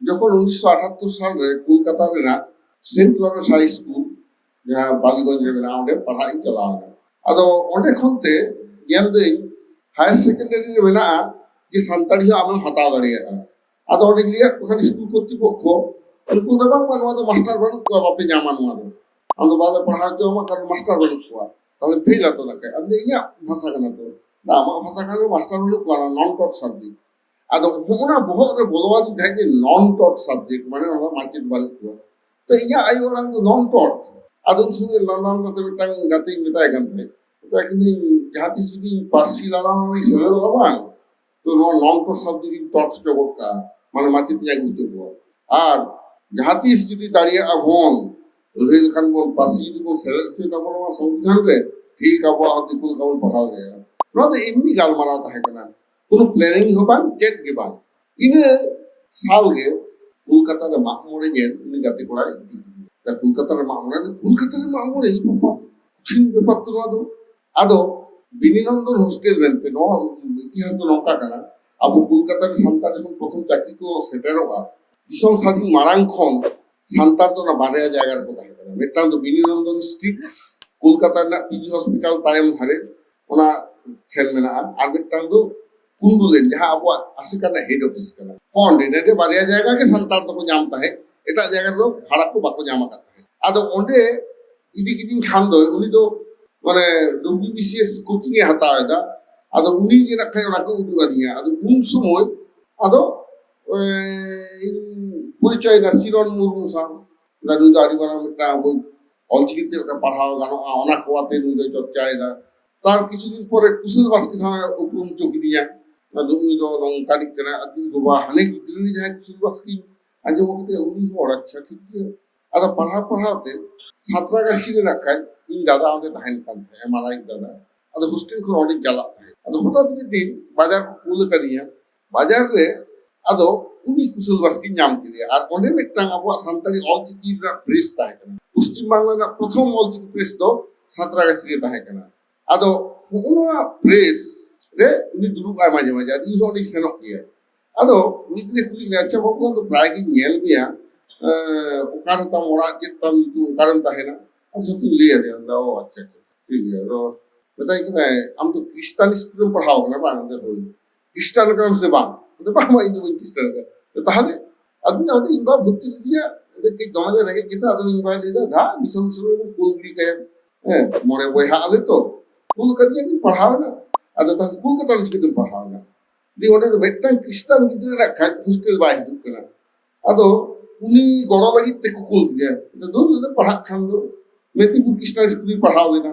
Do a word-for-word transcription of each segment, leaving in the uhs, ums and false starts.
ᱡᱚᱠᱷᱚᱱ ᱩᱱᱤᱥᱥᱚ ᱟᱴᱷᱟᱛᱛᱚᱨ ᱥᱟᱞ ᱨᱮ ᱠᱳᱞᱠᱟᱛᱟ ᱨᱮᱱᱟᱜ ᱥᱮᱱᱴ ᱞᱚᱨᱮᱱᱥ ᱦᱟᱭ ᱥᱠᱩᱞ, ᱡᱟᱦᱟᱸ ᱵᱟᱞᱤᱜᱚᱸᱡᱽ ᱨᱮ ᱢᱮᱱᱟᱜᱼᱟ, ᱚᱸᱰᱮ ᱯᱟᱲᱦᱟᱜ ᱤᱧ ᱪᱟᱞᱟᱣ ᱮᱱᱟ᱾ ᱟᱫᱚ ᱚᱸᱰᱮ ᱠᱷᱚᱱ ᱛᱮ ᱧᱮᱞ ᱫᱟᱹᱧ ᱦᱟᱭᱟᱨ ᱥᱮᱠᱮᱱᱰᱟᱨᱤ ᱨᱮ ᱢᱮᱱᱟᱜᱼᱟ ᱡᱮ ᱥᱟᱱᱛᱟᱲᱤ ᱦᱚᱸ ᱟᱢᱮᱢ ᱦᱟᱛᱟᱣ ᱫᱟᱲᱮᱭᱟᱜᱼᱟ᱾ ᱟᱫᱚ ᱚᱸᱰᱮᱧ ᱞᱟᱹᱭᱟᱫ ᱠᱚ ᱠᱷᱟᱱ ᱥᱠᱩᱞ ᱠᱚᱨᱛᱤᱯᱚᱠᱠᱷᱚ, ᱩᱱᱠᱩ ᱫᱚ, "ᱵᱟᱝ, ᱵᱟᱝ, ᱱᱚᱣᱟ ᱫᱚ ᱢᱟᱥᱴᱟᱨ ᱵᱟᱹᱱᱩᱜ ᱠᱚᱣᱟ, ᱵᱟᱯᱮ ᱧᱟᱢᱟ ᱱᱚᱣᱟ ᱫᱚ᱾ ᱟᱢ ᱫᱚ ᱵᱟᱞᱮ ᱯᱟᱲᱦᱟᱣ ᱦᱚᱪᱚ ᱟᱢᱟ, ᱠᱟᱨᱚᱱ ᱢᱟᱥᱴᱟᱨ ᱵᱟᱹᱱᱩᱜ ᱠᱚᱣᱟ, ᱛᱟᱦᱞᱮ ᱯᱷᱮᱞ ᱟᱛᱚ ᱱᱟᱠᱷᱟᱡ᱾ ᱟᱢ ᱫᱚ ᱤᱧᱟᱹᱜ ᱵᱷᱟᱥᱟ ᱠᱟᱱᱟ ᱛᱚ, ᱫᱟ ᱟᱢᱟᱜ ᱵᱷᱟᱥᱟ ᱠᱟᱱ ᱨᱮ ᱢᱟᱥᱴᱟᱨ ᱵᱟᱹᱱᱩᱜ ᱠᱚᱣᱟ, ᱱᱚᱱ ᱴᱚᱴ ᱥᱟᱵᱡᱮᱠᱴ᱾" ᱟᱫᱚ ᱦᱚᱸᱜᱼᱚᱱᱟ ᱵᱚᱦᱚᱜ ᱨᱮ ᱵᱚᱞᱚ ᱟᱹᱫᱤᱧ ᱛᱟᱦᱮᱸᱫ ᱡᱮ ᱱᱚᱱ ᱴᱚᱴ ᱥᱟᱵᱡᱮᱠᱴ ᱢᱟᱱᱮ ᱚᱱᱟ ᱢᱟᱪᱮᱫ ᱵᱟᱹᱱᱩᱜ ᱠᱚᱣᱟ᱾ ᱛᱚ ᱤᱧᱟᱹᱜ ᱟᱭᱳ ᱟᱲᱟᱝ ᱫᱚ ᱱᱚᱱ ᱴᱚᱴ᱾ ᱟᱫᱚ ᱩᱱ ᱥᱚᱢᱚᱭ ᱞᱟᱸᱫᱟ ᱞᱟᱸᱫᱟᱛᱮ ᱢᱤᱫᱴᱟᱝ ᱜᱟᱛᱮᱧ ᱢᱮᱛᱟᱭ ᱠᱟᱱ ᱛᱟᱦᱮᱸᱫ, ᱢᱮᱛᱟᱭ ᱠᱟᱹᱱᱟᱹᱧ, "ᱡᱟᱦᱟᱸ ᱛᱤᱥ ᱡᱩᱫᱤ ᱤᱧ ᱯᱟᱹᱨᱥᱤ ᱞᱟᱲᱟᱣ ᱨᱤᱧ ᱥᱮᱞᱮᱫᱚᱜᱼᱟ ᱵᱟᱝ, ᱛᱚ ᱱᱚᱣᱟ ᱱᱚᱱ ᱴᱚᱴ ᱥᱟᱵᱡᱮᱠᱴ ᱤᱧ ᱴᱚᱴ ᱦᱚᱪᱚ ᱜᱚᱫ ᱠᱟᱜᱼᱟ, ᱢᱟᱱᱮ ᱢᱟᱪᱮᱫ ᱤᱧ ᱟᱹᱜᱩ ᱦᱚᱪᱚ ᱠᱚᱣᱟ᱾ ᱟᱨ ᱡᱟᱦᱟᱸ ᱛᱤᱥ ᱡᱩᱫᱤ ᱫᱟᱲᱮᱭᱟᱜᱼᱟ ᱵᱚᱱ, ᱞᱟᱹᱲᱦᱟᱹᱭ ᱞᱮᱠᱷᱟᱱ ᱵᱚᱱ, ᱯᱟᱹᱨᱥᱤ ᱡᱩᱫᱤ ᱵᱚᱱ ᱥᱮᱞᱮᱫ ᱦᱚᱪᱚᱭ ᱛᱟᱵᱚᱱᱟ ᱱᱚᱣᱟ ᱥᱚᱝᱵᱤᱫᱷᱟᱱ ᱨᱮ, ᱴᱷᱤᱠ ᱟᱵᱚᱣᱟᱜ ᱦᱚᱸ ᱫᱤᱠᱩ ᱞᱮᱠᱟ ᱵᱚᱱ ᱯᱟᱲᱦᱟᱣ ᱫᱟᱲᱮᱭᱟᱜᱼᱟ᱾" ᱱᱚᱣᱟ ᱫᱚ ᱮᱢᱱᱤ ᱜᱟᱞᱢᱟᱨᱟᱣ ᱛᱟᱦᱮᱸ ᱠᱟᱱᱟ, ᱠᱳᱱᱳ ᱯᱞᱮᱱᱤᱝ ᱦᱚᱸ ᱵᱟᱝ, ᱪᱮᱫ ᱜᱮ ᱵᱟᱝ᱾ ᱤᱱᱟᱹ ᱥᱟᱞ ᱜᱮ ᱠᱳᱞᱠᱟᱛᱟ ᱨᱮ ᱢᱟᱜ ᱢᱚᱬᱮ ᱧᱮᱞ ᱩᱱᱤ ᱜᱟᱛᱮ ᱠᱚᱲᱟᱭ ᱤᱫᱤ ᱠᱮᱫᱮᱭᱟ᱾ ᱠᱳᱞᱠᱟᱛᱟ ᱨᱮ ᱢᱟᱜ ᱢᱚᱬᱮ, ᱠᱳᱞᱠᱟᱛᱟ ᱨᱮ ᱢᱟᱜ ᱢᱚᱬᱮ, ᱤᱧ ᱵᱟᱵᱟ, ᱠᱚᱴᱷᱤᱱ ᱵᱮᱯᱟᱨ ᱛᱚ ᱱᱚᱣᱟ ᱫᱚ᱾ ᱟᱫᱚ ᱵᱤᱱᱤᱱᱚᱱᱫᱚᱱ ᱦᱳᱥᱴᱮᱞ ᱢᱮᱱᱛᱮ, ᱱᱚᱣᱟ ᱤᱛᱤᱦᱟᱥ ᱫᱚ ᱱᱚᱝᱠᱟ ᱠᱟᱱᱟ, ᱟᱵᱚ ᱠᱳᱞᱠᱟᱛᱟ ᱨᱮ ᱥᱟᱱᱛᱟᱲ ᱡᱚᱠᱷᱚᱱ ᱯᱨᱚᱛᱷᱚᱢ ᱪᱟᱹᱠᱨᱤ ᱠᱚ ᱥᱮᱴᱮᱨᱚᱜᱼᱟ, ᱫᱤᱥᱚᱢ ᱥᱟᱹᱫᱷᱤᱱ ᱢᱟᱲᱟᱝ ᱠᱷᱚᱱ ᱥᱟᱱᱛᱟᱲ ᱫᱚ ᱚᱱᱟ ᱵᱟᱨᱭᱟ ᱡᱟᱭᱜᱟ ᱨᱮᱠᱚ ᱛᱟᱦᱮᱸ ᱠᱟᱱᱟ᱾ ᱢᱤᱫᱴᱟᱝ ᱫᱚ ᱵᱤᱱᱤᱱᱚᱱᱫᱚᱱ ᱥᱴᱨᱤᱴ, ᱠᱳᱞᱠᱟᱛᱟ ᱨᱮᱱᱟᱜ ᱯᱤᱡᱤ ᱦᱚᱥᱯᱤᱴᱟᱞ ᱛᱟᱭᱚᱢ ᱫᱷᱟᱨᱮ, ᱚᱱᱟ ᱴᱷᱮᱱ ᱢᱮᱱᱟᱜᱼᱟ, ᱟᱨ ᱢᱤᱫᱴᱟᱝ ᱫᱚ ᱠᱩᱱᱰᱩᱞᱮᱱ, ᱡᱟᱦᱟᱸ ᱟᱵᱚᱣᱟᱜ ᱟᱥᱮᱠᱟ ᱨᱮᱱᱟᱜ ᱦᱮᱰ ᱚᱯᱷᱤᱥ ᱠᱟᱱᱟ᱾ ᱦᱚᱸ, ᱱᱚᱰᱮ ᱱᱚᱰᱮ ᱵᱟᱨᱭᱟ ᱡᱟᱭᱜᱟ ᱜᱮ ᱥᱟᱱᱛᱟᱲ ᱫᱚᱠᱚ ᱧᱟᱢ ᱛᱟᱦᱮᱸᱫ, ᱮᱴᱟᱜ ᱡᱟᱭᱜᱟ ᱨᱮᱫᱚ ᱵᱷᱟᱲᱟ ᱠᱚ ᱵᱟᱠᱚ ᱧᱟᱢ ᱟᱠᱟᱫ ᱛᱟᱦᱮᱸᱫ᱾ ᱟᱫᱚ ᱚᱸᱰᱮ ᱤᱫᱤ ᱠᱤᱫᱤᱧ ᱠᱷᱟᱱ ᱫᱚ, ᱩᱱᱤ ᱫᱚ ᱢᱟᱱᱮ W B C S coaching ᱮ ᱦᱟᱛᱟᱣ ᱮᱫᱟ᱾ ᱟᱫᱚ ᱩᱱᱤ ᱜᱮ ᱱᱟᱜ ᱠᱷᱟᱡ ᱚᱱᱟ ᱠᱚ ᱩᱫᱩᱜ ᱟᱫᱤᱧᱟ᱾ ᱟᱫᱚ ᱩᱱ ᱥᱚᱢᱚᱭ ᱟᱫᱚ, ᱮ, ᱤᱧ ᱯᱚᱨᱤᱪᱚᱭ ᱮᱱᱟ ᱥᱤᱨᱚᱱ ᱢᱩᱨᱢᱩ ᱥᱟᱶ᱾ ᱱᱩᱭ ᱫᱚ ᱟᱹᱰᱤ ᱢᱟᱨᱟᱝ ᱢᱤᱫᱴᱟᱝ ᱟᱵᱚ ᱚᱞᱪᱤᱠᱤ ᱪᱮᱫ ᱞᱮᱠᱟ ᱯᱟᱲᱦᱟᱣ ᱜᱟᱱᱚᱜᱼᱟ, ᱚᱱᱟ ᱠᱚ ᱟᱛᱮ ᱱᱩᱭ ᱫᱚᱭ ᱪᱚᱨᱪᱟᱭᱮᱫᱟ᱾ ᱛᱟᱨ ᱠᱤᱪᱷᱩ ᱫᱤᱱ ᱯᱚᱨᱮ ᱠᱩᱥᱚᱞ ᱵᱟᱥᱠᱮ ᱥᱟᱶ ᱩᱯᱨᱩᱢ ᱦᱚᱪᱚ ᱠᱤᱫᱤᱧᱟ᱾ ᱟᱫᱚ ᱩᱱᱤ ᱫᱚ ᱱᱚᱝᱠᱟᱱᱤᱡ ᱠᱟᱱᱟᱭ᱾ ᱟᱫᱚ ᱤᱧ ᱵᱟᱵᱟ, ᱦᱟᱱᱮ ᱜᱤᱫᱽᱨᱟᱹ ᱨᱮ ᱡᱟᱦᱟᱸᱭ ᱠᱩᱥᱚᱞ ᱵᱟᱥᱠᱮᱧ ᱟᱸᱡᱚᱢ ᱠᱮᱫᱮᱭᱟ, ᱩᱱᱤ ᱦᱚᱲ, ᱟᱪᱪᱷᱟ, ᱴᱷᱤᱠ ᱜᱮᱭᱟ᱾ ᱟᱫᱚ ᱯᱟᱲᱦᱟᱣ ᱯᱟᱲᱦᱟᱣ ᱛᱮ ᱥᱟᱸᱛᱨᱟᱜᱟᱪᱷᱤ ᱨᱮ ᱱᱟᱜ ᱠᱷᱟᱡ ᱤᱧ ᱫᱟᱫᱟ ᱚᱸᱰᱮ ᱛᱟᱦᱮᱱ ᱠᱟᱱ ᱛᱟᱦᱮᱸᱫ, ᱢᱟᱨᱟᱝᱤᱡ ᱫᱟᱫᱟ᱾ ᱟᱫᱚ ᱦᱳᱥᱴᱮᱞ ᱠᱷᱚᱱ ᱚᱸᱰᱮᱧ ᱪᱟᱞᱟᱜ ᱛᱟᱦᱮᱸᱫ᱾ ᱟᱫᱚ ᱦᱚᱴᱟᱛ ᱢᱤᱫ ᱫᱤᱱ ᱵᱟᱡᱟᱨ ᱠᱚ ᱠᱩᱞ ᱟᱠᱟᱫᱤᱧᱟ᱾ ᱵᱟᱡᱟᱨ ᱨᱮ ᱟᱫᱚ ᱩᱱᱤ ᱠᱩᱥᱚᱞ ᱵᱟᱥᱠᱮᱧ ᱧᱟᱢ ᱠᱮᱫᱮᱭᱟ᱾ ᱟᱨ ᱚᱸᱰᱮ ᱢᱤᱫᱴᱟᱝ ᱟᱵᱚᱣᱟᱜ ᱥᱟᱱᱛᱟᱲᱤ ᱚᱞᱪᱤᱠᱤ ᱨᱮᱱᱟᱜ ᱯᱨᱮᱥ ᱛᱟᱦᱮᱸ ᱠᱟᱱᱟ, ᱯᱚᱥᱪᱤᱢ ᱵᱟᱝᱞᱟ ᱨᱮᱱᱟᱜ ᱯᱨᱚᱛᱷᱚᱢ ᱚᱞᱪᱤᱠᱤ ᱯᱨᱮᱥ ᱫᱚ ᱥᱟᱸᱛᱨᱟᱜᱟᱪᱷᱤ ᱨᱮ ᱛᱟᱦᱮᱸ ᱠᱟᱱᱟ᱾ ᱟᱫᱚ ᱦᱚᱸᱜᱼᱚ ᱱᱚᱣᱟ ᱯᱨᱮᱥ ᱨᱮ ᱩᱱᱤ ᱫᱩᱲᱩᱵ ᱟᱭ ᱢᱟᱡᱷᱮ ᱢᱟᱡᱷᱮ, ᱟᱫᱚ ᱤᱧ ᱦᱚᱸ ᱚᱸᱰᱮᱧ ᱥᱮᱱᱚᱜ ᱜᱮᱭᱟ᱾ ᱟᱫᱚ ᱢᱤᱫ ᱫᱤᱱᱮ ᱠᱩᱞᱤ ᱠᱮᱫᱟ, "ᱟᱪᱪᱷᱟ ᱵᱟᱹᱵᱩ, ᱟᱢ ᱫᱚ ᱯᱨᱟᱭ ᱜᱤᱧ ᱧᱮᱞ ᱢᱮᱭᱟ, ᱮᱸ, ᱚᱠᱟ ᱨᱮ ᱛᱟᱢ ᱚᱲᱟᱜ, ᱪᱮᱫ ᱛᱟᱢ ᱧᱩᱛᱩᱢ, ᱚᱠᱟ ᱨᱮᱢ ᱛᱟᱦᱮᱱᱟ?" ᱟᱫᱚ ᱡᱚᱛᱚᱧ ᱞᱟᱹᱭ ᱟᱫᱮᱭᱟ᱾ ᱟᱫᱚ, "ᱚ, ᱟᱪᱪᱷᱟ, ᱟᱪᱪᱷᱟ, ᱴᱷᱤᱠ ᱜᱮᱭᱟ᱾" ᱟᱫᱚ ᱢᱮᱛᱟᱧ ᱠᱟᱱᱟᱭ, "ᱟᱢ ᱫᱚ ᱠᱷᱨᱤᱥᱴᱟᱱ ᱥᱠᱩᱞ ᱨᱮᱢ ᱯᱟᱲᱦᱟᱣ ᱠᱟᱱᱟ ᱵᱟᱝ?" ᱟᱫᱚ, "ᱦᱳᱭ᱾" "ᱠᱷᱨᱤᱥᱴᱟᱱ ᱠᱟᱱᱟᱢ ᱥᱮ ᱵᱟᱝ?" ᱟᱫᱚ, "ᱵᱟᱝ, ᱵᱟᱝ, ᱤᱧ ᱫᱚ ᱵᱟᱹᱧ ᱠᱷᱨᱤᱥᱴᱟᱱ ᱠᱟᱱᱟ᱾" ᱟᱫᱚ ᱛᱟᱦᱚᱞᱮ? ᱟᱫᱚ ᱤᱧ ᱫᱚ ᱤᱧ ᱵᱟ ᱵᱷᱚᱨᱛᱤ ᱞᱮᱫᱮᱭᱟ, ᱟᱫᱚ ᱠᱟᱹᱡ ᱫᱚᱢᱮ ᱞᱮ ᱨᱮᱸᱜᱮᱡ ᱜᱮᱛᱟ, ᱟᱫᱚ ᱤᱧ ᱵᱟᱭ ᱞᱟᱹᱭᱫᱟ, "ᱫᱟ, ᱢᱤᱥᱚᱱ ᱥᱩᱨ ᱨᱮᱵᱚᱱ ᱠᱩᱞ ᱜᱤᱰᱤ ᱠᱟᱭᱟ᱾ ᱦᱮᱸ, ᱢᱚᱬᱮ ᱵᱚᱭᱦᱟ ᱟᱞᱮ ᱛᱚ, ᱠᱩᱞ ᱠᱟᱫᱮᱭᱟ ᱵᱚᱱ, ᱯᱟᱲᱦᱟᱣ ᱮᱱᱟ᱾" ᱟᱫᱚ ᱛᱟᱦᱚᱞᱮ ᱠᱳᱞᱠᱟᱛᱟ ᱨᱮ ᱪᱤᱠᱟᱹᱛᱮᱢ ᱯᱟᱲᱦᱟᱣ ᱮᱱᱟ? ᱫᱤᱭᱮ ᱚᱸᱰᱮ ᱫᱚ ᱢᱤᱫᱴᱟᱝ ᱠᱷᱨᱤᱥᱴᱟᱱ ᱜᱤᱫᱽᱨᱟᱹ ᱨᱮᱱᱟᱜ ᱠᱷᱟᱡ ᱦᱳᱥᱴᱮᱞ ᱵᱟᱭ ᱦᱤᱡᱩᱜ ᱠᱟᱱᱟ᱾ ᱟᱫᱚ ᱩᱱᱤ ᱜᱚᱲᱚ ᱞᱟᱹᱜᱤᱫ ᱛᱮᱠᱚ ᱠᱩᱞ ᱠᱮᱫᱮᱭᱟ᱾ ᱫᱩᱨ ᱨᱮ ᱯᱟᱲᱦᱟᱜ ᱠᱷᱟᱱ ᱫᱚ, ᱢᱮᱫᱽᱱᱤᱯᱩᱨ ᱠᱷᱨᱤᱥᱴᱟᱱ ᱥᱠᱩᱞ ᱨᱤᱧ ᱯᱟᱲᱦᱟᱣ ᱞᱮᱱᱟ᱾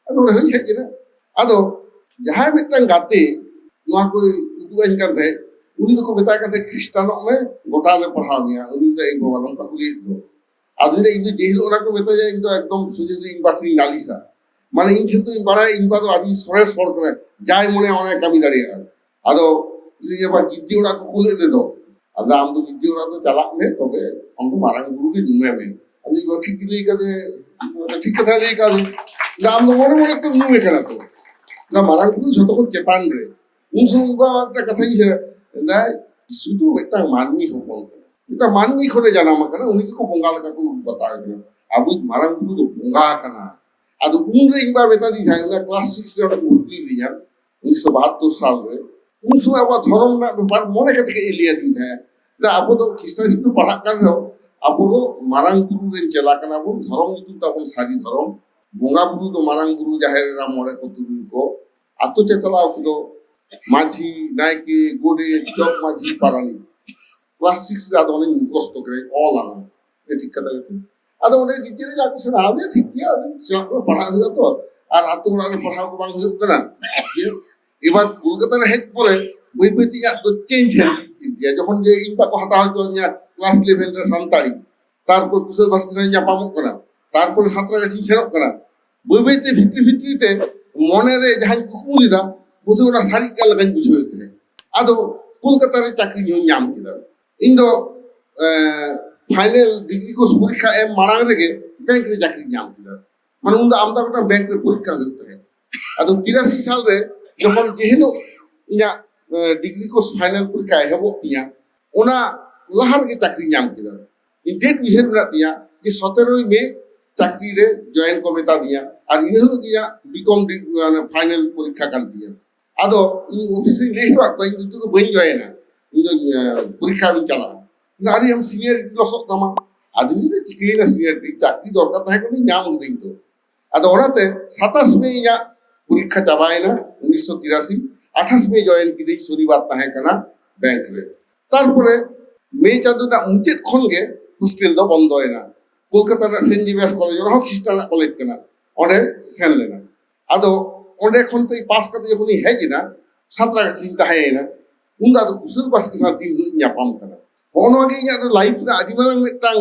ᱟᱫᱚ ᱱᱚᱰᱮ ᱦᱚᱸᱧ ᱦᱮᱡ ᱮᱱᱟ᱾ ᱟᱫᱚ ᱡᱟᱦᱟᱸᱭ ᱢᱤᱫᱴᱟᱝ ᱜᱟᱛᱮ ᱱᱚᱣᱟ ᱠᱚᱭ ᱩᱫᱩᱜ ᱟᱹᱧ ᱠᱟᱱ ᱛᱟᱦᱮᱸᱫ, ᱩᱱᱤ ᱫᱚᱠᱚ ᱢᱮᱛᱟᱭ ᱠᱟᱱ ᱛᱟᱦᱮᱸᱫ, "ᱠᱷᱨᱤᱥᱴᱟᱱᱚᱜ ᱢᱮ, ᱜᱚᱴᱟ ᱞᱮ ᱯᱟᱲᱦᱟᱣ ᱢᱮᱭᱟ᱾" ᱩᱱᱤ ᱫᱚ, "ᱮ ᱵᱟᱵᱟ, ᱱᱚᱝᱠᱟ ᱠᱚ ᱞᱟᱹᱭᱮᱫ ᱫᱚ?" ᱟᱫᱚ ᱤᱧ ᱫᱚ, ᱤᱧ ᱫᱚ ᱡᱮ ᱦᱤᱞᱳᱜ ᱚᱱᱟ ᱠᱚ ᱢᱮᱛᱟᱧᱟ, ᱤᱧ ᱫᱚ ᱮᱠᱫᱚᱢ ᱥᱚᱡᱷᱮ ᱥᱚᱡᱷᱮ ᱤᱧ ᱵᱟ ᱴᱷᱮᱱᱤᱧ ᱱᱟᱞᱤᱥᱟ᱾ ᱢᱟᱱᱮ ᱤᱧ ᱴᱷᱮᱱ ᱫᱚ ᱤᱧ ᱵᱟᱲᱟᱭᱟ, ᱤᱧ ᱵᱟ ᱫᱚ ᱟᱹᱰᱤ ᱥᱚᱨᱮᱥ ᱦᱚᱲ ᱠᱟᱱᱟᱭ, ᱡᱟᱭ ᱢᱚᱱᱮᱭᱟ ᱚᱱᱟᱭ ᱠᱟᱹᱢᱤ ᱫᱟᱲᱮᱭᱟᱜᱼᱟ᱾ ᱟᱫᱚ ᱤᱧ ᱫᱚ ᱵᱟ ᱜᱤᱨᱡᱟᱹ ᱚᱲᱟᱜ ᱠᱚ ᱠᱩᱞᱮᱫ ᱞᱮᱫᱚ, ᱟᱫᱚ ᱟᱢ ᱫᱚ ᱜᱤᱨᱡᱟᱹ ᱚᱲᱟᱜ ᱫᱚ ᱪᱟᱞᱟᱜ ᱢᱮ, ᱛᱚᱵᱮ ᱟᱢ ᱫᱚ ᱢᱟᱨᱟᱝ ᱵᱩᱨᱩ ᱜᱮ ᱧᱩᱢᱮ ᱢᱮ᱾ ᱟᱫᱚ ᱤᱧ ᱵᱟ ᱴᱷᱤᱠ ᱞᱟᱹᱭ ᱠᱟᱫᱮ, ᱴᱷᱤᱠ ᱠᱟᱛᱷᱟ ᱞᱟᱹᱭ ᱠᱟᱫᱮ᱾ ᱟᱫᱚ ᱟᱢ ᱫᱚ ᱢᱚᱱᱮ ᱢᱚᱱᱮ ᱛᱮᱢ ᱧᱩᱢᱮ ᱠᱟᱱᱟ ᱛᱚ᱾ ᱟᱫᱚ ᱢᱟᱨᱟᱝ ᱵᱩᱨᱩ ᱡᱷᱚᱛᱚ ᱠᱷᱚᱱ ᱪᱮᱛᱟᱱ ᱨᱮ᱾ ᱩᱱ ᱥᱚᱢᱚᱭ ᱤᱧ ᱵᱟ ᱢᱤᱫᱴᱟᱝ ᱠᱟᱛᱷᱟᱧ ᱩᱭᱦᱟᱹᱨᱟ, ᱢᱮᱱᱫᱟᱭ, "ᱡᱤᱥᱩ ᱫᱚ ᱢᱤᱫᱴᱟᱝ ᱢᱟᱹᱱᱢᱤ ᱦᱚᱯᱚᱱ ᱠᱟᱱᱟ, ᱢᱤᱫᱴᱟᱝ ᱢᱟᱹᱱᱢᱤ ᱠᱷᱚᱱᱮ ᱡᱟᱱᱟᱢ ᱟᱠᱟᱱᱟ, ᱩᱱᱤ ᱜᱮᱠᱚ ᱵᱚᱸᱜᱟ ᱞᱮᱠᱟ ᱠᱚ ᱩᱨᱩᱢ ᱵᱟᱛᱟᱣᱮ ᱠᱟᱱᱟ, ᱟᱵᱚᱭᱤᱡ ᱢᱟᱨᱟᱝ ᱵᱩᱨᱩ ᱫᱚ ᱵᱚᱸᱜᱟ ᱠᱟᱱᱟ᱾" ᱟᱫᱚ ᱩᱱᱨᱮ ᱤᱧ ᱵᱟ ᱢᱮᱛᱟᱫᱤᱧ ᱛᱟᱦᱮᱸᱫ, ᱚᱱᱟ ᱠᱞᱟᱥ ᱥᱤᱠᱥ ᱨᱮ ᱚᱸᱰᱮ ᱠᱚ ᱵᱷᱚᱨᱛᱤ ᱞᱤᱫᱤᱧᱟ, ᱩᱱᱤᱥᱥᱚ ᱵᱟᱦᱟᱛᱛᱳᱨ ᱥᱟᱞ ᱨᱮ, ᱩᱱ ᱥᱚᱢᱚᱭ ᱟᱵᱚᱣᱟᱜ ᱫᱷᱚᱨᱚᱢ ᱨᱮᱱᱟᱜ ᱵᱮᱯᱟᱨ ᱢᱚᱱᱮ ᱠᱟᱛᱮ ᱜᱮ ᱞᱟᱹᱭ ᱟᱹᱫᱤᱧ ᱛᱟᱦᱮᱸᱫ᱾ ᱪᱮᱫᱟᱜ, ᱟᱵᱚ ᱫᱚ ᱠᱷᱨᱤᱥᱴᱟᱱ ᱥᱠᱩᱞ ᱯᱟᱲᱦᱟᱜ ᱠᱟᱱ ᱨᱮᱦᱚᱸ, ᱟᱵᱚ ᱫᱚ ᱢᱟᱨᱟᱝ ᱵᱩᱨᱩ ᱨᱮᱱ ᱪᱮᱞᱟ ᱠᱟᱱᱟ ᱵᱚᱱ, ᱫᱷᱚᱨᱚᱢ ᱧᱩᱛᱩᱢ ᱛᱟᱵᱚᱱ ᱥᱟᱹᱨᱤ ᱫᱷᱚᱨᱚᱢ, ᱵᱚᱸᱜᱟ ᱵᱩᱨᱩ ᱫᱚ ᱢᱟᱨᱟᱝ ᱵᱩᱨᱩ, ᱡᱟᱦᱮᱨ ᱮᱨᱟ, ᱢᱚᱬᱮ ᱠᱚ ᱛᱩᱨᱩᱭ ᱠᱚ, ᱟᱛᱳ ᱪᱟᱪᱞᱟᱣ ᱠᱚᱫᱚ ᱢᱟᱹᱡᱷᱤ, ᱱᱟᱭᱠᱮ, ᱜᱚᱰᱮᱛ, ᱡᱚᱜᱽ ᱢᱟᱹᱡᱷᱤ, ᱯᱟᱨᱟᱱᱤᱠ᱾ ᱠᱞᱟᱥ ᱥᱤᱠᱥ ᱨᱮ ᱟᱫᱚ ᱚᱱᱮᱧ ᱢᱩᱠᱷᱚᱥᱛᱚ ᱠᱮᱫᱟ, ᱚᱞ ᱟᱹᱧ᱾ ᱴᱷᱤᱠ ᱠᱟᱛᱷᱟ ᱜᱮ᱾ ᱟᱫᱚ ᱚᱸᱰᱮ ᱜᱤᱫᱽᱨᱟᱹ ᱡᱟ ᱠᱚ ᱥᱮᱬᱟ ᱟᱞᱮ, ᱴᱷᱤᱠ ᱜᱮᱭᱟ, ᱟᱫᱚ ᱥᱮᱬᱟ ᱠᱚ ᱯᱟᱲᱦᱟᱜ ᱦᱩᱭᱩᱜᱼᱟ ᱛᱚ, ᱟᱨ ᱟᱛᱳ ᱚᱲᱟᱜ ᱨᱮ ᱯᱟᱲᱦᱟᱣ ᱠᱚ ᱵᱟᱝ ᱦᱩᱭᱩᱜ ᱠᱟᱱᱟ᱾ ᱮᱵᱟᱨ ᱠᱳᱞᱠᱟᱛᱟ ᱨᱮ ᱦᱮᱡ ᱯᱚᱨᱮ ᱵᱟᱹᱭ ᱵᱟᱹᱭ ᱛᱮ ᱤᱧᱟᱹᱜ ᱫᱚ ᱪᱮᱧᱡᱽ ᱦᱮᱡ ᱮᱱ ᱛᱤᱧᱟ᱾ ᱡᱚᱠᱷᱚᱱ ᱡᱮ ᱤᱧ ᱵᱟᱠᱚ ᱦᱟᱛᱟᱣ ᱦᱚᱪᱚ ᱟᱹᱫᱤᱧᱟ ᱠᱞᱟᱥ ᱤᱞᱮᱵᱷᱮᱱ ᱨᱮ ᱥᱟᱱᱛᱟᱲᱤ, ᱛᱟᱨᱯᱚᱨ ᱠᱩᱥᱟᱹᱞ ᱵᱟᱥᱠᱮ ᱥᱟᱶ ᱧᱟᱯᱟᱢᱚᱜ ᱠᱟᱱᱟ, ᱛᱟᱨᱯᱚᱨᱮ ᱥᱟᱛᱨᱟᱜᱟᱪᱷᱤᱧ ᱥᱮᱱᱚᱜ ᱠᱟᱱᱟ, ᱵᱟᱹᱭ ᱵᱟᱹᱭ ᱛᱮ ᱵᱷᱤᱛᱨᱤ ᱵᱷᱤᱛᱨᱤ ᱛᱮ ᱢᱚᱱᱮ ᱨᱮ ᱡᱟᱦᱟᱸᱧ ᱠᱩᱠᱢᱩ ᱞᱮᱫᱟ, ᱵᱳᱫᱷᱚᱭ ᱚᱱᱟ ᱥᱟᱹᱨᱤᱜ ᱠᱟᱱ ᱞᱮᱠᱟᱧ ᱵᱩᱡᱷᱟᱹᱣᱮᱫ ᱛᱟᱦᱮᱸᱫ᱾ ᱟᱫᱚ ᱠᱳᱞᱠᱟᱛᱟ ᱨᱮ ᱪᱟᱹᱠᱨᱤ ᱦᱚᱸᱧ ᱧᱟᱢ ᱠᱮᱫᱟ᱾ ᱤᱧ ᱫᱚ ᱯᱷᱟᱭᱱᱮᱞ ᱰᱤᱜᱽᱨᱤ ᱠᱳᱨᱥ ᱯᱚᱨᱤᱠᱠᱷᱟ ᱮᱢ ᱢᱟᱲᱟᱝ ᱨᱮᱜᱮ ᱵᱮᱝᱠ ᱨᱮ ᱪᱟᱹᱠᱨᱤᱧ ᱧᱟᱢ ᱠᱮᱫᱟ᱾ ᱢᱟᱱᱮ ᱩᱱᱫᱚ ᱟᱢᱫᱟ ᱜᱚᱴᱟᱝ ᱵᱮᱝᱠ ᱨᱮ ᱯᱚᱨᱤᱠᱠᱷᱟ ᱦᱩᱭᱩᱜ ᱛᱟᱦᱮᱸᱫ᱾ ᱟᱫᱚ ᱛᱤᱨᱟᱥᱤ ᱥᱟᱞ ᱨᱮ ᱡᱚᱠᱷᱚᱱ ᱡᱮ ᱦᱤᱞᱳᱜ ᱤᱧᱟᱹᱜ ᱰᱤᱜᱽᱨᱤ ᱠᱳᱨᱥ ᱯᱷᱟᱭᱱᱟᱞ ᱯᱚᱨᱤᱠᱠᱷᱟ ᱮᱦᱚᱵᱚᱜ ᱛᱤᱧᱟ, ᱚᱱᱟ ᱞᱟᱦᱟ ᱨᱮᱜᱮ ᱪᱟᱹᱠᱨᱤ ᱧᱟᱢ ᱠᱮᱫᱟ᱾ ᱤᱧ ᱰᱮᱴ ᱩᱭᱦᱟᱹᱨ ᱢᱮᱱᱟᱜ ᱛᱤᱧᱟ ᱡᱮ ᱥᱚᱛᱮᱨᱚᱭ ᱢᱮ ᱪᱟᱹᱠᱨᱤ ᱨᱮ ᱡᱚᱭᱮᱱ ᱠᱚ ᱢᱮᱛᱟ ᱫᱤᱧᱟ, ᱟᱨ ᱤᱱᱟᱹ ᱦᱤᱞᱳᱜ ᱜᱮ ᱤᱧᱟᱹᱜ ᱵᱤᱠᱚᱢ ᱯᱷᱟᱭᱱᱟᱞ ᱯᱚᱨᱤᱠᱠᱷᱟ ᱠᱟᱱ ᱛᱤᱧᱟ᱾ ᱟᱫᱚ ᱤᱧ ᱚᱯᱷᱤᱥ ᱨᱤᱧ ᱞᱟᱹᱭ ᱦᱚᱴᱚ ᱟᱫ ᱠᱚᱣᱟ, "ᱤᱧ ᱱᱤᱛᱚᱜ ᱫᱚ ᱵᱟᱹᱧ ᱡᱚᱭᱮᱱᱟ, ᱤᱧ ᱫᱚ ᱯᱚᱨᱤᱠᱠᱷᱟ ᱮᱢᱤᱧ ᱪᱟᱞᱟᱜᱼᱟ᱾" "ᱟᱨᱮ, ᱟᱢ ᱥᱤᱱᱤᱭᱟᱨᱤᱴᱤ ᱞᱚᱥᱚᱜ ᱛᱟᱢᱟ᱾" ᱟᱫᱚᱧ ᱞᱟᱹᱭᱫᱟ, "ᱪᱤᱠᱟᱹᱭᱮᱱᱟ, ᱥᱤᱱᱤᱭᱟᱨᱤᱴᱤ ᱪᱟᱹᱠᱨᱤ ᱫᱚᱨᱠᱟᱨ ᱛᱟᱦᱮᱸ ᱠᱟᱱᱟ, ᱧᱟᱢ ᱠᱮᱫᱟᱹᱧ ᱛᱚ᱾" ᱟᱫᱚ ᱚᱱᱟᱛᱮ ᱥᱟᱛᱟᱥ ᱢᱮ ᱤᱧᱟᱹᱜ ᱯᱚᱨᱤᱠᱠᱷᱟ ᱪᱟᱵᱟᱭᱮᱱᱟ ᱩᱱᱤᱥᱥᱚ ᱛᱤᱨᱟᱥᱤ, ᱟᱴᱷᱟᱥ ᱢᱮ ᱡᱚᱭᱮᱱ ᱠᱤᱫᱟᱹᱧ, ᱥᱚᱱᱤᱵᱟᱨ ᱛᱟᱦᱮᱸ ᱠᱟᱱᱟ ᱵᱮᱝᱠ ᱨᱮ᱾ ᱛᱟᱨᱯᱚᱨᱮ ᱢᱮ ᱪᱟᱸᱫᱳ ᱨᱮᱱᱟᱜ ᱢᱩᱪᱟᱹᱫ ᱠᱷᱚᱱ ᱜᱮ ᱦᱳᱥᱴᱮᱞ ᱫᱚ ᱵᱚᱱᱫᱚᱭᱮᱱᱟ᱾ ᱠᱳᱞᱠᱟᱛᱟ ᱨᱮᱱᱟᱜ ᱥᱮᱱᱴ ᱡᱮᱵᱤᱭᱟᱨᱥ ᱠᱚᱞᱮᱡᱽ, ᱚᱱᱟ ᱦᱚᱸ ᱠᱷᱨᱤᱥᱴᱟᱱᱟᱜ ᱠᱚᱞᱮᱡᱽ ᱠᱟᱱᱟ, ᱚᱸᱰᱮ ᱥᱮᱱ ᱞᱮᱱᱟ᱾ ᱟᱫᱚ ᱚᱸᱰᱮ ᱠᱷᱚᱱ ᱛᱮ ᱯᱟᱥ ᱠᱟᱛᱮ ᱡᱚᱠᱷᱚᱱᱤᱧ ᱦᱮᱡ ᱮᱱᱟ, ᱥᱟᱸᱛᱨᱟᱜᱟᱪᱷᱤᱧ ᱛᱟᱦᱮᱸᱭᱮᱱᱟ᱾ ᱩᱱ ᱫᱚ ᱟᱫᱚ ᱠᱩᱥᱟᱹᱞ ᱵᱟᱥᱠᱮ ᱥᱟᱶ ᱫᱤᱱ ᱦᱤᱞᱳᱜ ᱤᱧ ᱧᱟᱯᱟᱢ ᱠᱟᱱᱟ᱾ ᱱᱚᱜᱼᱚ ᱱᱚᱣᱟ ᱜᱮ ᱤᱧᱟᱹᱜ ᱫᱚ ᱞᱟᱭᱤᱯᱷ ᱨᱮᱱᱟᱜ ᱟᱹᱰᱤ ᱢᱟᱨᱟᱝ ᱢᱤᱫᱴᱟᱝ,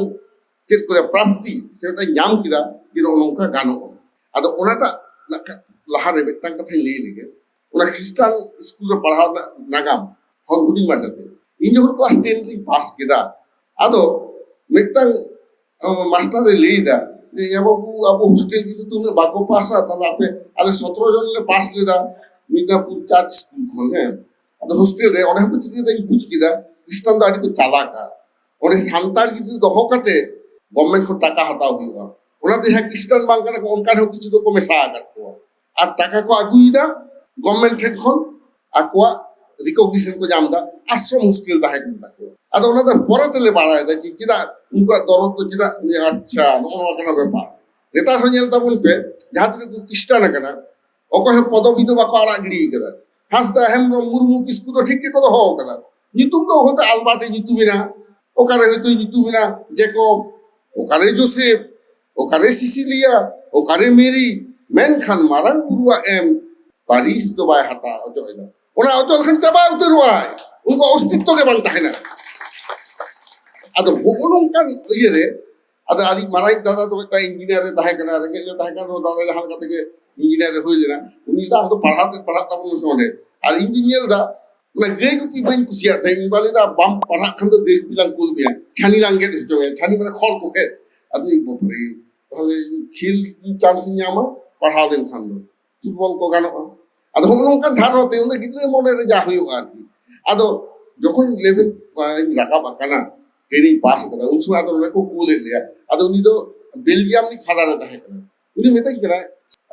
ᱪᱮᱫ ᱠᱚ ᱞᱟᱹᱭᱟ, ᱯᱨᱟᱯᱛᱤ ᱥᱮ ᱢᱤᱫᱴᱟᱝ ᱧᱟᱢ ᱠᱮᱫᱟ ᱡᱮ ᱱᱚᱜᱼᱚ ᱱᱚᱝᱠᱟ ᱜᱟᱱᱚᱜᱼᱟ᱾ ᱟᱫᱚ ᱚᱱᱟᱴᱟᱜ ᱱᱟᱜ ᱠᱷᱟᱱ ᱞᱟᱦᱟᱨᱮ ᱢᱤᱫᱴᱟᱝ ᱠᱟᱛᱷᱟᱧ ᱞᱟᱹᱭ ᱞᱮᱜᱮ, ᱚᱱᱟ ᱠᱷᱨᱤᱥᱴᱟᱱ ᱥᱠᱩᱞ ᱨᱮ ᱯᱟᱲᱦᱟᱣ ᱨᱮᱱᱟᱜ ᱱᱟᱜᱟᱢ ᱦᱚᱸ ᱦᱩᱰᱤᱧ ᱢᱟᱪᱷᱟᱛᱮ᱾ ᱤᱧ ᱡᱚᱠᱷᱚᱱ ᱠᱞᱟᱥ ᱴᱮᱱ ᱨᱤᱧ ᱯᱟᱥ ᱠᱮᱫᱟ, ᱟᱫᱚ ᱢᱤᱫᱴᱟᱝ ᱢᱟᱥᱴᱟᱨ ᱮ ᱞᱟᱹᱭ ᱮᱫᱟ ᱡᱮ, "ᱭᱟ ᱵᱟᱹᱵᱩ, ᱟᱵᱚ ᱦᱳᱥᱴᱮᱞ ᱜᱤᱫᱽᱨᱟᱹ ᱛᱚ ᱩᱱᱟᱹᱜ ᱵᱟᱠᱚ ᱯᱟᱥᱟ, ᱛᱟᱦᱞᱮ ᱟᱯᱮ, ᱟᱞᱮ ᱥᱚᱛᱨᱚ ᱡᱚᱱ ᱞᱮ ᱯᱟᱥ ᱞᱮᱫᱟ ᱢᱤᱫᱱᱟᱯᱩᱨ ᱪᱟᱨᱪ ᱥᱠᱩᱞ ᱠᱷᱚᱱ, ᱦᱮᱸ, ᱟᱫᱚ ᱦᱳᱥᱴᱮᱞ ᱨᱮ ᱚᱸᱰᱮ ᱦᱚᱸ ᱪᱤᱠᱟᱹ ᱠᱮᱫᱟᱧ ᱵᱩᱡᱽ ᱠᱮᱫᱟ, ᱠᱷᱨᱤᱥᱴᱟᱱ ᱫᱚ ᱟᱹᱰᱤ ᱠᱚ ᱪᱟᱞᱟᱠᱟ, ᱚᱸᱰᱮ ᱥᱟᱱᱛᱟᱲ ᱜᱤᱫᱽᱨᱟᱹ ᱫᱚᱦᱚ ᱠᱟᱛᱮ ᱜᱚᱵᱷᱢᱮᱱᱴ ᱠᱷᱚᱱ ᱴᱟᱠᱟ ᱦᱟᱛᱟᱣ ᱦᱩᱭᱩᱜᱼᱟ, ᱚᱱᱟᱛᱮ ᱡᱟᱦᱟᱸᱭ ᱠᱷᱨᱤᱥᱴᱟᱱ ᱵᱟᱝ ᱠᱟᱱᱟ ᱠᱚ ᱚᱱᱠᱟ ᱨᱮᱦᱚᱸ ᱠᱤᱪᱷᱩ ᱫᱚᱠᱚ ᱢᱮᱥᱟ ᱟᱠᱟᱫ ᱠᱚᱣᱟ, ᱟᱨ ᱴᱟᱠᱟ ᱠᱚ ᱟᱹᱜᱩᱭᱮᱫᱟ ᱜᱚᱵᱷᱢᱮᱱᱴ ᱴᱷᱮᱱ ᱠᱷᱚᱱ ᱟᱠᱚᱣᱟᱜ ᱨᱤᱠᱚᱜᱱᱤᱥᱚᱱ ᱠᱚ ᱧᱟᱢ ᱮᱫᱟ, ᱟᱥᱨᱚᱢ ᱦᱳᱥᱴᱮᱞ ᱛᱟᱦᱮᱸ ᱠᱟᱱ ᱛᱟᱠᱚᱣᱟ᱾" ᱟᱫᱚ ᱚᱱᱟ ᱫᱚ ᱯᱚᱨᱮ ᱛᱮᱞᱮ ᱵᱟᱲᱟᱭᱮᱫᱟ ᱡᱮ ᱪᱮᱫᱟᱜ ᱩᱱᱠᱩᱣᱟᱜ ᱫᱚᱨᱚᱫ ᱫᱚ ᱪᱮᱫᱟᱜ, ᱟᱪᱪᱷᱟ, ᱱᱚᱜᱼᱚ ᱱᱚᱣᱟ ᱠᱟᱱᱟ ᱵᱮᱯᱟᱨ᱾ ᱱᱮᱛᱟᱨ ᱦᱚᱸ ᱧᱮᱞ ᱛᱟᱵᱚᱱ ᱯᱮ, ᱡᱟᱦᱟᱸ ᱛᱤᱱᱟᱹᱜ ᱠᱚ ᱠᱷᱨᱤᱥᱴᱟᱱ ᱟᱠᱟᱱᱟ, ᱚᱠᱚᱭ ᱦᱚᱸ ᱯᱚᱫᱚᱵᱤ ᱫᱚ ᱵᱟᱠᱚ ᱟᱲᱟᱜ ᱜᱤᱰᱤ ᱟᱠᱟᱫᱟ᱾ ᱦᱟᱸᱥᱫᱟ, ᱦᱮᱢᱵᱨᱚᱢ, ᱢᱩᱨᱢᱩ, ᱠᱤᱥᱠᱩ ᱫᱚ ᱴᱷᱤᱠ ᱜᱮᱠᱚ ᱫᱚᱦᱚ ᱟᱠᱟᱫᱟ᱾ ᱧᱩᱛᱩᱢ ᱫᱚ ᱦᱚᱭᱛᱳ ᱟᱞᱵᱟᱨᱴ ᱮ ᱧᱩᱛᱩᱢ ᱮᱱᱟ, ᱚᱠᱟᱨᱮ ᱦᱚᱭᱛᱳ ᱧᱩᱛᱩᱢ ᱮᱱᱟ ᱡᱮᱠᱚᱵ, ᱚᱠᱟᱨᱮ ᱡᱳᱥᱮᱯ, ᱚᱠᱟᱨᱮ ᱥᱤᱥᱤᱞᱤᱭᱟ, ᱚᱠᱟᱨᱮ ᱢᱮᱨᱤ, ᱢᱮᱱᱠᱷᱟᱱ ᱢᱟᱨᱟᱝ ᱵᱩᱨᱩᱣᱟᱜ ᱮᱢ ᱯᱟᱹᱨᱤᱥ ᱫᱚ ᱵᱟᱭ ᱦᱟᱛᱟᱣ ᱚᱪᱚᱭᱮᱫᱟ᱾ ᱚᱱᱟ ᱚᱪᱚ ᱞᱮᱠᱷᱟᱱ ᱪᱟᱵᱟ ᱩᱛᱟᱹᱨᱚᱜᱼᱟᱭ, ᱩᱱᱠᱩᱣᱟᱜ ᱚᱥᱛᱤᱛᱛᱚ ᱜᱮ ᱵᱟᱝ ᱛᱟᱦᱮᱱᱟ᱾ ᱟᱫᱚ ᱦᱚᱸᱜᱼᱚ ᱱᱚᱝᱠᱟᱱ ᱤᱭᱟᱹᱨᱮ, ᱟᱫᱚ ᱟᱹᱞᱤᱧ ᱢᱟᱨᱟᱝ ᱫᱟᱫᱟ ᱫᱚ ᱢᱤᱫᱴᱟᱝ ᱤᱧᱡᱤᱱᱤᱭᱟᱨ ᱮ ᱛᱟᱦᱮᱸ ᱠᱟᱱᱟ, ᱨᱮᱸᱜᱮᱡ ᱞᱮ ᱛᱟᱦᱮᱸ ᱠᱟᱱ ᱨᱮᱦᱚᱸ ᱫᱟᱫᱟ ᱡᱟᱦᱟᱸ ᱞᱮᱠᱟ ᱛᱮᱜᱮ ᱤᱧᱡᱤᱱᱤᱭᱟᱨ ᱮ ᱦᱩᱭ ᱞᱮᱱᱟ, ᱩᱱᱤ ᱞᱟᱹᱭ ᱫᱟ, "ᱟᱢ ᱫᱚ ᱯᱟᱲᱦᱟᱣ ᱛᱮ ᱯᱟᱲᱦᱟᱜ ᱛᱟᱵᱚᱱ ᱢᱮᱥᱮ ᱚᱸᱰᱮ᱾" ᱟᱨ ᱤᱧ ᱫᱩᱧ ᱧᱮᱞ ᱮᱫᱟ, ᱚᱱᱟ ᱜᱟᱹᱭ ᱜᱩᱯᱤ ᱵᱟᱹᱧ ᱠᱩᱥᱤᱭᱟᱜ ᱛᱟᱦᱮᱸᱫ᱾ ᱤᱧ ᱵᱟ ᱞᱟᱹᱭ ᱫᱟ, "ᱵᱟᱢ ᱯᱟᱲᱦᱟᱜ ᱠᱷᱟᱱ ᱫᱚ ᱜᱟᱹᱭ ᱜᱩᱯᱤ ᱞᱟᱝ ᱠᱩᱞ ᱢᱮᱭᱟ, ᱪᱷᱟᱹᱱᱤ ᱞᱟᱝ ᱜᱮᱫ ᱦᱚᱪᱚ ᱢᱮᱭᱟ, ᱪᱷᱟᱹᱱᱤ ᱢᱟᱱᱮ ᱠᱷᱚᱲ ᱠᱚ ᱜᱮᱫ᱾" ᱟᱫᱚᱧ, "ᱵᱟᱵᱟᱨᱮ, ᱛᱟᱦᱞᱮ ᱤᱧ ᱠᱷᱮᱞ ᱪᱟᱱᱥ ᱤᱧ ᱧᱟᱢᱟ ᱯᱟᱲᱦᱟᱣ ᱞᱮᱱᱠᱷᱟᱱ ᱫᱚ, ᱯᱷᱩᱴᱵᱚᱞ ᱠᱚ ᱜᱟᱱᱚᱜᱼᱟ᱾" ᱟᱫᱚ ᱦᱚᱸᱜᱼᱚ ᱱᱚᱝᱠᱟᱱ ᱫᱷᱟᱨᱚᱱᱟ ᱛᱮ ᱩᱱᱤ ᱜᱤᱫᱽᱨᱟᱹ ᱢᱚᱱᱮ ᱨᱮ ᱡᱟ ᱦᱩᱭᱩᱜᱼᱟ ᱟᱨᱠᱤ᱾ ᱟᱫᱚ ᱡᱚᱠᱷᱚᱱ ᱤᱞᱮᱵᱷᱮᱱ ᱨᱟᱠᱟᱵ ᱟᱠᱟᱱᱟ, ᱴᱮᱱ ᱤᱧ ᱯᱟᱥ ᱟᱠᱟᱫᱟ, ᱩᱱ ᱥᱚᱢᱚᱭ ᱟᱫᱚ ᱱᱚᱰᱮ ᱠᱚ ᱠᱩᱞᱮᱫ ᱞᱮᱭᱟ᱾ ᱟᱫᱚ ᱩᱱᱤ ᱫᱚ ᱵᱮᱞᱡᱤᱭᱟᱢ ᱨᱤᱱᱤᱡ ᱯᱷᱟᱫᱟᱨ ᱮ ᱛᱟᱦᱮᱸ ᱠᱟᱱᱟ᱾ ᱩᱱᱤ ᱢᱮᱛᱟᱹᱧ ᱠᱟᱱᱟᱭ,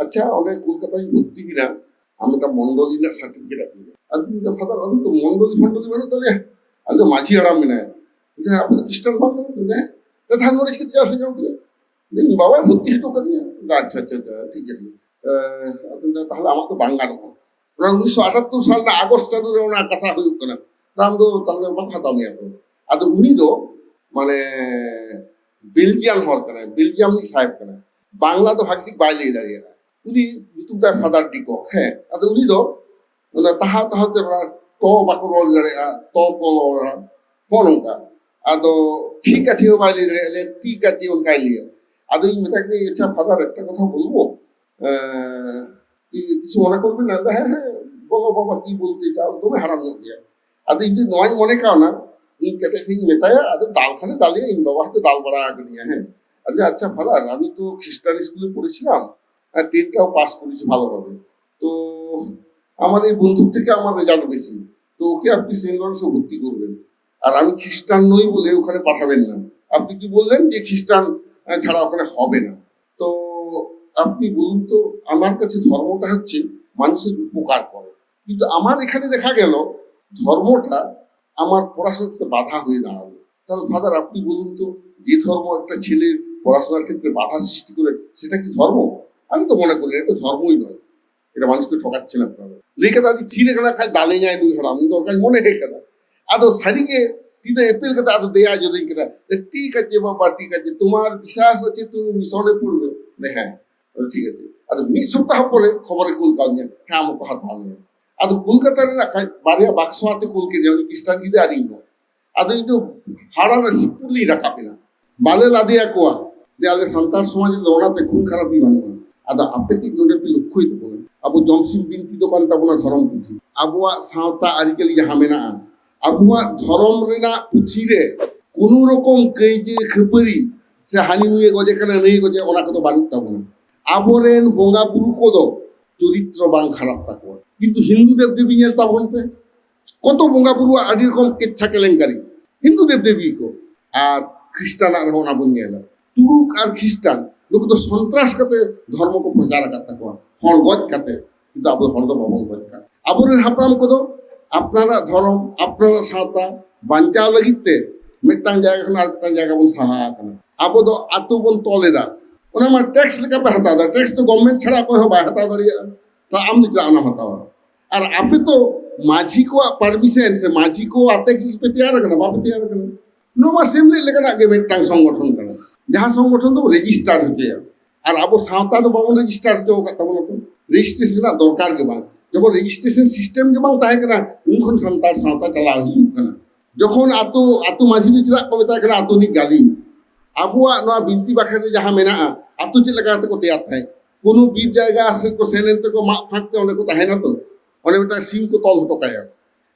"ᱟᱪᱪᱷᱟ, ᱚᱸᱰᱮ ᱠᱳᱞᱠᱟᱛᱟᱧ ᱵᱷᱚᱨᱛᱤ ᱵᱮᱱᱟ, ᱟᱢ ᱢᱤᱫᱴᱟᱝ ᱢᱚᱱᱰᱚᱞᱤ ᱨᱮᱱᱟᱜ ᱥᱟᱨᱴᱤᱯᱷᱤᱠᱮᱴ ᱟᱹᱜᱩᱭ ᱢᱮ᱾" ᱟᱫᱚ ᱤᱧ ᱫᱚ, "ᱯᱷᱟᱫᱟᱨ, ᱟᱞᱮ ᱫᱚ ᱢᱚᱱᱰᱚᱞᱤ ᱯᱷᱚᱱᱰᱚᱞᱤ ᱵᱟᱹᱱᱩᱜ ᱛᱟᱞᱮᱭᱟ, ᱟᱞᱮ ᱫᱚ ᱢᱟᱹᱡᱷᱤ ᱦᱟᱲᱟᱢ ᱢᱮᱱᱟᱭᱟ᱾" ᱟᱫᱚ, "ᱟᱯᱮ ᱫᱚ ᱠᱷᱨᱤᱥᱴᱟᱱ ᱵᱟᱝ ᱠᱟᱱᱟ ᱯᱮ?" "ᱦᱮᱸ᱾ ᱛᱟᱦᱞᱮ ᱱᱚᱰᱮ ᱪᱤᱠᱟᱹᱛᱮ ᱪᱟᱥ ᱧᱟᱢ ᱠᱮᱫᱟ?" "ᱤᱧ ᱵᱟᱵᱟᱭ ᱵᱷᱚᱨᱛᱤ ᱦᱚᱴᱚ ᱠᱟᱫᱤᱧᱟ᱾" "ᱟᱪᱪᱷᱟ, ᱟᱪᱪᱷᱟ, ᱟᱪᱪᱷᱟ, ᱴᱷᱤᱠ ᱜᱮᱭᱟ, ᱴᱷᱤᱠ ᱜᱮᱭᱟ᱾ ᱮ, ᱟᱫᱚ ᱛᱟᱦᱞᱮ ᱟᱢᱟᱜ ᱫᱚ ᱵᱟᱝ ᱜᱟᱱᱚᱜᱼᱟ᱾" ᱚᱱᱟ ᱩᱱᱤᱥᱥᱚ ᱟᱴᱟᱛᱛᱳᱨ ᱥᱟᱞ ᱨᱮᱱᱟᱜ ᱟᱜᱚᱥᱴ ᱪᱟᱸᱫᱳ ᱨᱮ ᱚᱱᱟ ᱠᱟᱛᱷᱟ ᱦᱩᱭᱩᱜ ᱠᱟᱱᱟ᱾ ᱟᱢ ᱫᱚ ᱛᱟᱦᱞᱮ ᱵᱟᱠᱚ ᱦᱟᱛᱟᱣ ᱢᱮᱭᱟ ᱛᱚ᱾ ᱟᱫᱚ ᱩᱱᱤ ᱫᱚ ᱢᱟᱱᱮ ᱵᱮᱞᱡᱤᱭᱟᱢ ᱦᱚᱲ ᱠᱟᱱᱟᱭ, ᱵᱮᱞᱡᱤᱭᱟᱢ ᱨᱤᱱᱤᱡ ᱥᱟᱦᱮᱵ ᱠᱟᱱᱟᱭ᱾ ᱵᱟᱝᱞᱟ ᱫᱚ ᱵᱷᱟᱜᱮ ᱴᱷᱤᱠ ᱵᱟᱭ ᱞᱟᱹᱭ ᱫᱟᱲᱮᱭᱟᱜᱼᱟ᱾ ᱩᱱᱤ ᱧᱩᱛᱩᱢ ᱛᱟᱭ ᱯᱷᱟᱫᱟᱨ ᱰᱤᱠᱚᱠ᱾ ᱦᱮᱸ, ᱟᱫᱚ ᱩᱱᱤ ᱫᱚ ᱚᱱᱟ ᱛᱟᱦᱟᱣ ᱛᱟᱦᱟᱣ ᱛᱮ ᱨᱚᱲᱟ, ᱛᱚ ᱵᱟᱠᱚ ᱨᱚᱲ ᱫᱟᱲᱮᱭᱟᱜᱼᱟ, ᱛᱚ ᱠᱚ ᱨᱚᱲᱟ, ᱱᱚᱜᱼᱚ ᱱᱚᱝᱠᱟ᱾ ᱟᱫᱚ ᱴᱷᱤᱠ ᱟᱪᱷᱮ ᱦᱚᱸ ᱵᱟᱭ ᱞᱟᱹᱭ ᱫᱟᱲᱮᱭᱟᱜᱼᱟ, ᱞᱟᱹᱭᱟ, "ᱴᱷᱤᱠ ᱟᱪᱷᱮ", ᱚᱱᱠᱟᱭ ᱞᱟᱹᱭᱟ᱾ ᱟᱫᱚᱧ ᱢᱮᱛᱟᱭ ᱠᱟᱱᱟ, "ᱟᱪᱪᱷᱟ ᱯᱷᱟᱫᱟᱨ, ᱮᱠᱴᱟ ᱠᱟᱛᱷᱟ ᱵᱚᱞᱵᱚ, ᱮᱸ, ᱠᱤ ᱠᱤᱪᱷᱩ ᱢᱚᱱᱮ ᱠᱚᱨᱵᱮᱱ ᱱᱟ?" ᱟᱫᱚ, "ᱦᱮᱸ, ᱦᱮᱸ, ᱵᱚᱞᱚ ᱵᱟᱵᱟ, ᱠᱤ ᱵᱚᱞᱛᱮ ᱪᱟᱣ", ᱫᱚᱢᱮ ᱦᱟᱲᱟᱢ ᱧᱚᱜ ᱜᱮᱭᱟ᱾ ᱟᱫᱚ ᱤᱧ ᱫᱚ ᱱᱚᱣᱟᱧ ᱢᱚᱱᱮ ᱠᱟᱣᱱᱟ, ᱤᱧ ᱠᱮᱴᱮᱡ ᱥᱟᱺᱦᱤᱡ ᱤᱧ ᱢᱮᱛᱟᱭᱟ, ᱟᱫᱚ ᱫᱟᱞ ᱠᱷᱟᱱᱮ ᱫᱟᱞᱮᱭᱟ, ᱤᱧ ᱵᱟᱵᱟ ᱦᱚᱸᱛᱚ ᱫᱟᱞ ᱵᱟᱲᱟ ᱟᱠᱟᱫᱤᱧᱟ, ᱦᱮᱸ᱾ ᱟᱫᱚ, "ᱟᱪᱪᱷᱟ ᱯᱷᱟᱫᱟর, আমি তো খ্রিস্টান স্কুলে পড়েছিলাম, আর টেনটাও পাস করেছি ভালোভাবে। তো আমার এই বন্ধুর থেকে আমার রেজাল্ট বেশি, তো ওকে আপনি সেন্ট লরেন্সে ভর্তি করবেন। আর আমি খ্রিস্টান নই বলে ওখানে পাঠাবেন না। আপনি কি বললেন যে খ্রিস্টান, আহ, ছাড়া ওখানে হবে না? তো আপনি বলুন তো, আমার কাছে ধর্মটা হচ্ছে মানুষের উপকার করে, কিন্তু আমার এখানে দেখা গেল ধর্মটা আমার পড়াশোনাতে বাধা হয়ে দাঁড়ালো। তাহলে ফাদার, আপনি বলুন তো, যে ধর্ম একটা ছেলের পড়াশোনার ক্ষেত্রে বাধা সৃষ্টি করে, সেটা কি ধর্ম? আমি তো মনে করি না, এটা ধর্মই নয়, এটা মানুষকে ঠকাচ্ছেন আপনারা।" ᱞᱟᱹᱭ ᱠᱟᱫᱟ, ᱟᱫᱚ ᱛᱷᱤᱨ ᱟᱠᱟᱱᱟ ᱠᱷᱟᱡ ᱫᱟᱞᱮᱧᱟᱭ ᱱᱩᱭ ᱦᱟᱲᱟᱢ, ᱩᱱᱤ ᱫᱚ ᱚᱱᱠᱟᱭ ᱢᱚᱱᱮ ᱠᱟᱫᱟ᱾ ᱟᱫᱚ ᱥᱟᱹᱨᱤᱜᱮ ᱛᱤ ᱫᱚ ᱮᱯᱮᱞ ᱠᱟᱛᱮ ᱟᱫᱚ ᱫᱮᱭᱟ ᱡᱚᱫᱟᱹᱧ ᱠᱟᱱᱟ᱾ "ᱴᱷᱤᱠ ᱟᱪᱷᱮ ᱵᱟᱵᱟ, ᱴᱷᱤᱠ ᱟᱪᱷᱮ, তোমার বিশ্বাস আছে, তুমি মিশনে পড়বে।" ᱦᱮᱸ, ᱴᱷᱤᱠ ᱟᱪᱷᱮ᱾ ᱟᱫᱚ ᱢᱤᱫ ᱥᱚᱯᱛᱟᱦᱚ ᱯᱚᱨᱮ ᱠᱷᱚᱵᱚᱨᱮ ᱠᱩᱞ ᱠᱟᱣᱫᱤᱧᱟ, "ᱦᱮᱸ, ᱟᱢ ᱠᱚ ᱦᱟᱛᱟᱣ ᱢᱮᱭᱟ᱾" ᱟᱫᱚ ᱠᱳᱞᱠᱟᱛᱟ ᱨᱮᱱᱟᱜ ᱠᱷᱟᱡ ᱵᱟᱨᱭᱟ ᱵᱟᱠᱥᱚ ᱟᱛᱮ ᱠᱩᱞ ᱠᱮᱫᱮᱭᱟ, ᱩᱱᱤ ᱠᱷᱨᱤᱥᱴᱟᱱ ᱜᱤᱫᱽᱨᱟᱹ ᱟᱨ ᱤᱧ ᱦᱚᱸ᱾ ᱟᱫᱚ ᱤᱧ ᱫᱚ ᱦᱟᱲᱟᱢ ᱨᱮ ᱥᱤᱯᱩᱨ ᱞᱤᱧ ᱨᱟᱠᱟᱵ ᱮᱱᱟ᱾ ᱵᱟᱞᱮ ᱞᱟᱫᱮᱭᱟᱠᱚᱣᱟ ᱡᱮ ᱟᱞᱮ ᱥᱟᱱᱛᱟᱲ ᱥᱚᱢᱟᱡᱽ ᱨᱮᱫᱚ ᱚᱱᱟᱛᱮ ᱠᱷᱩᱱ ᱠᱷᱟᱨᱟᱯᱤ ᱵᱟᱹᱱᱩᱜᱼᱟ᱾ ᱟᱫᱚ ᱟᱯᱮ ᱠᱟᱹᱡ ᱱᱚᱰᱮ ᱯᱮ ᱞᱚᱠᱠᱷᱚᱭ ᱛᱟᱵᱚᱱᱟ, ᱟᱵᱚ ᱡᱚᱢᱥᱤᱢ ᱵᱤᱱᱛᱤ ᱫᱚ ᱠᱟᱱ ᱛᱟᱵᱚᱱᱟ ᱫᱷᱚᱨᱚᱢ ᱯᱩᱛᱷᱤ, ᱟᱵᱚᱣᱟᱜ ᱥᱟᱶᱛᱟ ᱟᱹᱨᱤᱪᱟᱹᱞᱤ ᱡᱟᱦᱟᱸ ᱢᱮᱱᱟᱜᱼᱟ, ᱟᱵᱚᱣᱟᱜ ᱫᱷᱚᱨᱚᱢ ᱨᱮᱱᱟᱜ ᱯᱩᱛᱷᱤ ᱨᱮ ᱠᱳᱱᱳ ᱨᱚᱠᱚᱢ ᱠᱟᱹᱭᱡᱟᱹ ᱠᱷᱟᱹᱯᱟᱹᱨᱤ ᱥᱮ ᱦᱟᱹᱱᱤ ᱱᱩᱭᱮ ᱜᱚᱡᱮ ᱠᱟᱱᱟ, ᱱᱟᱹᱭᱮ ᱜᱚᱡᱮ, ᱚᱱᱟ ᱠᱚᱫᱚ ᱵᱟᱹᱱᱩᱜ ᱛᱟᱵᱚᱱᱟ᱾ ᱟᱵᱚᱨᱮᱱ ᱵᱚᱸᱜᱟ ᱵᱩᱨᱩ ᱠᱚᱫᱚ ᱪᱚᱨᱤᱛᱨᱚ ᱵᱟᱝ ᱠᱷᱟᱨᱟᱯ ᱛᱟᱠᱚᱣᱟ᱾ ᱠᱤᱱᱛᱩ ᱦᱤᱱᱫᱩ ᱫᱮᱵᱽᱫᱮᱵᱤ ᱧᱮᱞ ᱛᱟᱵᱚᱱ ᱯᱮ, ᱠᱚᱛᱚ ᱵᱚᱸᱜᱟ ᱵᱩᱨᱩᱣᱟᱜ ᱟᱹᱰᱤ ᱨᱚᱠᱚᱢ ᱠᱮᱪᱪᱷᱟ ᱠᱮᱞᱮᱝᱠᱟᱨᱤ ᱦᱤᱱᱫᱩ ᱫᱮᱵᱽᱫᱮᱵᱤ ᱠᱚ᱾ ᱟᱨ ᱠᱷᱨᱤᱥᱴᱟᱱᱟᱜ ᱨᱮᱦᱚᱸ ᱚᱱᱟ ᱵᱚᱱ ᱧᱮᱞᱟ᱾ ᱛᱩᱲᱩᱠ ᱟᱨ ᱠᱷᱨᱤᱥᱴᱟᱱ ᱱᱩᱠᱩ ᱫᱚ ᱥᱚᱱᱛᱨᱟᱥ ᱠᱟᱛᱮ ᱫᱷᱚᱨᱢᱚ ᱠᱚ ᱯᱨᱚᱪᱟᱨ ᱟᱠᱟᱫ ᱛᱟᱠᱚᱣᱟ, ᱦᱚᱲ ᱜᱚᱡ ᱠᱟᱛᱮ᱾ ᱠᱤᱱᱛᱩ ᱟᱵᱚ ᱦᱚᱲ ᱫᱚ ᱵᱟᱵᱚᱱ ᱜᱚᱡ ᱠᱟᱱᱟ᱾ ᱟᱵᱚᱨᱮᱱ ᱦᱟᱯᱲᱟᱢ ᱠᱚᱫᱚ ᱟᱯᱱᱟᱨᱟᱜ ᱫᱷᱚᱨᱚᱢ, ᱟᱯᱱᱟᱨᱟᱜ ᱥᱟᱶᱛᱟ ᱵᱟᱧᱪᱟᱣ ᱞᱟᱹᱜᱤᱫ ᱛᱮ ᱢᱤᱫᱴᱟᱝ ᱡᱟᱭᱜᱟ ᱠᱷᱚᱱ ᱟᱨ ᱢᱤᱫᱴᱟᱝ ᱡᱟᱭᱜᱟ ᱵᱚᱱ ᱥᱟᱦᱟ ᱟᱠᱟᱱᱟ᱾ ᱟᱵᱚ ᱫᱚ ᱟᱹᱛᱩ ᱵᱚᱱ ᱛᱚᱞ ᱮᱫᱟ, ᱚᱱᱟ ᱢᱟ ᱴᱮᱠᱥ ᱞᱮᱠᱟ ᱯᱮ ᱦᱟᱛᱟᱣ ᱮᱫᱟ᱾ ᱴᱮᱠᱥ ᱫᱚ ᱜᱚᱵᱷᱢᱮᱱᱴ ᱪᱷᱟᱲᱟ ᱚᱠᱚᱭ ᱦᱚᱸ ᱵᱟᱭ ᱦᱟᱛᱟᱣ ᱫᱟᱲᱮᱭᱟᱜᱼᱟ᱾ ᱛᱟ ᱟᱢ ᱫᱚ ᱪᱮᱫᱟᱜ ᱚᱱᱟᱢ ᱦᱟᱛᱟᱣᱟ? ᱟᱨ ᱟᱯᱮ ᱛᱚ ᱢᱟᱹᱡᱷᱤ ᱠᱚᱣᱟᱜ ᱯᱟᱨᱢᱤᱥᱚᱱ ᱥᱮ ᱢᱟᱹᱡᱷᱤ ᱠᱚ ᱟᱛᱮ ᱜᱮ ᱯᱮ ᱛᱮᱭᱟᱨ ᱟᱠᱟᱱᱟ, ᱵᱟᱯᱮ ᱛᱮᱭᱟᱨ ᱟᱠᱟᱱᱟ᱾ ᱱᱚᱣᱟ ᱢᱟ ᱥᱮᱢᱞᱮᱫ ᱞᱮᱠᱟᱱᱟᱜ ᱜᱮ ᱢᱤᱫᱴᱟᱝ ᱥᱚᱝᱜᱚᱴᱷᱚᱱ ᱠᱟᱱᱟ, ᱡᱟᱦᱟᱸ ᱥᱚᱝᱜᱚᱴᱷᱚᱱ ᱫᱚ ᱨᱮᱡᱤᱥᱴᱟᱨ ᱦᱚᱪᱚᱭᱟ᱾ ᱟᱨ ᱟᱵᱚ ᱥᱟᱶᱛᱟ ᱫᱚ ᱵᱟᱵᱚᱱ ᱨᱮᱡᱤᱥᱴᱟᱨ ᱦᱚᱪᱚ ᱟᱠᱟᱫ ᱛᱟᱵᱚᱱᱟ᱾ ᱛᱚ ᱨᱮᱡᱤᱥᱴᱨᱮᱥᱚᱱ ᱨᱮᱱᱟᱜ ᱫᱚᱨᱠᱟᱨ ᱜᱮ ᱵᱟᱝ᱾ ᱡᱚᱠᱷᱚᱱ ᱨᱮᱡᱤᱥᱴᱨᱮᱥᱚᱱ ᱥᱤᱥᱴᱮᱢ ᱜᱮ ᱵᱟᱝ ᱛᱟᱦᱮᱸ ᱠᱟᱱᱟ, ᱩᱱ ᱠᱷᱚᱱ ᱥᱟᱱᱛᱟᱲ ᱥᱟᱶᱛᱟ ᱪᱟᱞᱟᱣ ᱦᱤᱡᱩᱜ ᱠᱟᱱᱟ᱾ ᱡᱚᱠᱷᱚᱱ ᱟᱛᱳ, ᱟᱛᱳ ᱢᱟᱹᱡᱷᱤ ᱫᱚ ᱪᱮᱫᱟᱜ ᱠᱚ ᱢᱮᱛᱟᱭ ᱠᱟᱱᱟ ᱟᱛᱳ ᱨᱤᱱᱤᱡ ᱜᱟᱹᱞᱤᱢ? ᱟᱵᱚᱣᱟᱜ ᱱᱚᱣᱟ ᱵᱤᱱᱛᱤ ᱵᱟᱠᱷᱮᱲ ᱨᱮ ᱡᱟᱦᱟᱸ ᱢᱮᱱᱟᱜᱼᱟ, ᱟᱛᱳ ᱪᱮᱫ ᱞᱮᱠᱟ ᱠᱟᱛᱮ ᱠᱚ ᱛᱮᱭᱟᱨ ᱛᱟᱦᱮᱸᱫ? ᱠᱳᱱᱳ ᱵᱤᱨ ᱡᱟᱭᱜᱟ ᱥᱮᱫ ᱠᱚ ᱥᱮᱱ ᱮᱱ ᱛᱮᱠᱚ ᱢᱟᱜ ᱯᱷᱟᱸᱠ ᱛᱮ ᱚᱸᱰᱮ ᱠᱚ ᱛᱟᱦᱮᱱᱟ᱾ ᱛᱚ ᱚᱸᱰᱮ ᱢᱤᱫᱴᱟᱝ ᱥᱤᱢ ᱠᱚ ᱛᱚᱞ ᱦᱚᱴᱚ ᱠᱟᱭᱟ᱾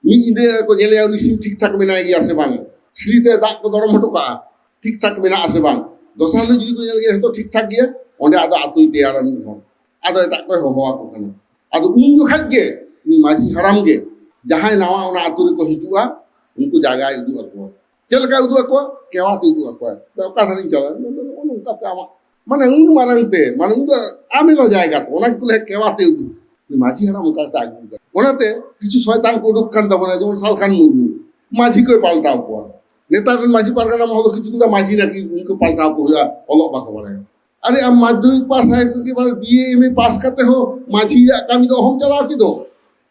ᱢᱤᱫ ᱧᱤᱫᱟᱹ ᱠᱚ ᱧᱮᱞᱮᱭᱟ ᱩᱱᱤ ᱥᱤᱢ ᱴᱷᱤᱠ ᱴᱷᱟᱠ ᱢᱮᱱᱟᱭ ᱜᱮᱭᱟ ᱥᱮ ᱵᱟᱝ, ᱴᱷᱤᱞᱤ ᱛᱮ ᱫᱟᱜ ᱠᱚ ᱫᱚᱲᱚᱢ ᱦᱚᱴᱚ ᱠᱟᱜᱼᱟ, ᱴᱷᱤᱠ ᱴᱷᱟᱠ ᱢᱮᱱᱟᱜᱼᱟ ᱥᱮ ᱵᱟᱝ᱾ ᱫᱚᱥᱟᱨ ᱦᱤᱞᱳᱜ ᱡᱩᱫᱤ ᱠᱚ ᱧᱮᱞ ᱜᱮᱭᱟ ᱡᱷᱚᱛᱚ ᱴᱷᱤᱠ ᱴᱷᱟᱠ ᱜᱮᱭᱟ, ᱚᱸᱰᱮ ᱟᱫᱚ ᱟᱛᱳᱭ ᱛᱮᱭᱟᱨᱟ ᱢᱤᱫ ᱦᱚᱲ᱾ ᱟᱫᱚ ᱮᱴᱟᱜ ᱠᱚᱭ ᱦᱚᱦᱚ ᱟᱠᱚ ᱠᱟᱱᱟ᱾ ᱟᱫᱚ ᱩᱱ ᱡᱚᱠᱷᱟᱡ ᱜᱮ ᱩᱱᱤ ᱢᱟᱹᱡᱷᱤ ᱦᱟᱲᱟᱢ ᱜᱮ ᱡᱟᱦᱟᱸᱭ ᱱᱟᱣᱟ ᱚᱱᱟ ᱟᱛᱳ ᱨᱮᱠᱚ ᱦᱤᱡᱩᱜᱼᱟ, ᱩᱱᱠᱩ ᱡᱟᱭᱜᱟᱭ ᱩᱫᱩᱜ ᱟᱠᱚᱣᱟ᱾ ᱪᱮᱫ ᱞᱮᱠᱟᱭ ᱩᱫᱩᱜ ᱟᱠᱚᱣᱟ? ᱠᱮᱣᱟ ᱛᱮ ᱩᱫᱩᱜ ᱟᱠᱚᱣᱟ᱾ ᱛᱚ ᱚᱠᱟ ᱫᱷᱟᱨᱮᱧ ᱪᱟᱞᱟᱜᱼᱟ? ᱢᱮᱱᱫᱟ, "ᱱᱚᱜᱼᱚ ᱱᱚᱝᱠᱟ ᱛᱮ ᱟᱢᱟᱜ", ᱢᱟᱱᱮ ᱩᱱ ᱢᱟᱨᱟᱝ ᱛᱮ, ᱢᱟᱱᱮ ᱩᱱ ᱫᱚ ᱟᱢᱮᱞᱟ ᱡᱟᱭᱜᱟ ᱛᱚ, ᱚᱱᱟ ᱜᱮᱠᱚ ᱞᱟᱹᱭᱟ ᱠᱮᱣᱟ ᱛᱮ ᱩᱫᱩᱜ᱾ ᱩᱱᱤ ᱢᱟᱹᱡᱷᱤ ᱦᱟᱲᱟᱢ ᱚᱱᱠᱟ ᱠᱟᱛᱮ ᱟᱹᱜᱩ ᱟᱠᱟᱫ᱾ ᱚᱱᱟᱛᱮ ᱠᱤᱪᱷᱩ ᱥᱚᱭᱛᱟᱱ ᱠᱚ ᱩᱰᱩᱠ ᱠᱟᱱ ᱛᱟᱵᱚᱱᱟ, ᱡᱮᱢᱚᱱ ᱥᱟᱞᱠᱷᱟᱱ ᱢᱩᱨᱢᱩ, ᱢᱟᱹᱡᱷᱤ ᱠᱚᱭ ᱯᱟᱞᱴᱟᱣ ᱠᱚᱣᱟ᱾ ᱱᱮᱛᱟᱨ ᱨᱮᱱ ᱢᱟᱹᱡᱷᱤ ᱯᱟᱨᱜᱟᱱᱟ ᱢᱚᱦᱚᱞ ᱫᱚ ᱠᱤᱪᱷᱩ ᱠᱚᱫᱚ ᱢᱟᱹᱡᱷᱤ ᱱᱟᱹᱠᱤ ᱩᱱᱠᱩ ᱯᱟᱞᱴᱟᱣ ᱠᱚ ᱦᱩᱭᱩᱜᱼᱟ, ᱚᱞᱚᱜ ᱵᱟᱠᱚ ᱵᱟᱲᱟᱭᱟ᱾ ᱟᱨᱮ, ᱟᱢ ᱢᱟᱫᱽᱫᱷᱚᱢᱤᱠ ᱯᱟᱥ ᱦᱟᱭ ᱥᱮᱠᱮᱱᱰᱟᱨᱤ ᱯᱟᱥ, ᱵᱤ ᱮ, ᱮᱢ ᱮ ᱯᱟᱥ ᱠᱟᱛᱮ ᱦᱚᱸ ᱢᱟᱹᱡᱷᱤᱭᱟᱜ ᱠᱟᱹᱢᱤ ᱫᱚ ᱚᱦᱚᱢ ᱪᱟᱞᱟᱣ ᱠᱮᱫᱚ᱾